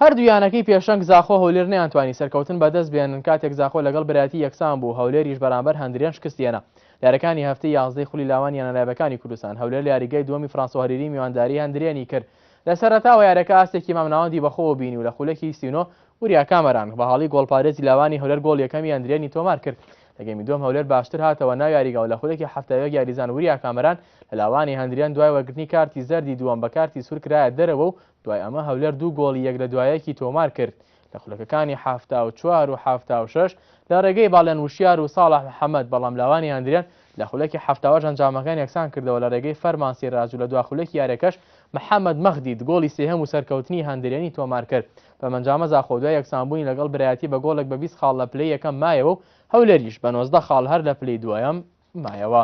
هەردوو یانەکەی پێشەنگ زاخۆ هەولێر نەیانتوانی سەرکەوتن بەدەست بێنن کاتێک زاخۆ لەگەڵ برایەتی یەکسان بوو هەولێریش بەرامبەر هەندرێن شکستی هێنا. یاریەکانی هەفتەی یازدەی خولی لاوانی یانە نایابەکانی کوردستان هەولێر لە یاریگای دووەمی فرانسۆ هەریری میوانداری هەندرێنی کرد. لە سەرەتاوە یاریەکە ئاستێکی مامناوەندی بەخۆوە بینی و لە خولەکی 39 وریا کامەران بە هەڵی گۆڵپارێزی لاوانی هەولێر گۆڵی یەکەمی هەندرێنی تۆمار کرد. لە گێمی دووەم هەولێر باشتر هاتەوە ناو یاریگا و لە خولەکی 71 یاریزان وریا کامەران لە لاوانی هەندرێن دوای وەرگرتنی کارتی زەردی دووەم بە کارتی سوور کرایە دەرەوە و دوای ئەمە هەولێر دوو گۆڵی یەک لە دوایەکی تۆمار کرد لە خولەکەکانی 74 و 76 لە ڕێگەی باڵێن وشیار و ساڵح محەمەد، بەڵام لاوانی هەندرێن لە خولەکی 78 ئەنجامەکەیان یەکسان کردەوە لە ڕێگەی فەرمان سیراج و لە دوا خولەکی یاریەکەش محەمەد مەغدید گۆڵی سێهەم و سەرکەوتنی هەندرێنی تۆمار کرد. بەم ئەنجامە زاخۆ دوای یەکسانبوونی لەگەڵ برایەتی بە گۆڵێک بە 20 خاڵ لە پلەی یەکەم مایەوە و هەولێریش بە 19 خاڵ هەر لە پلەی دووەم مایەوە.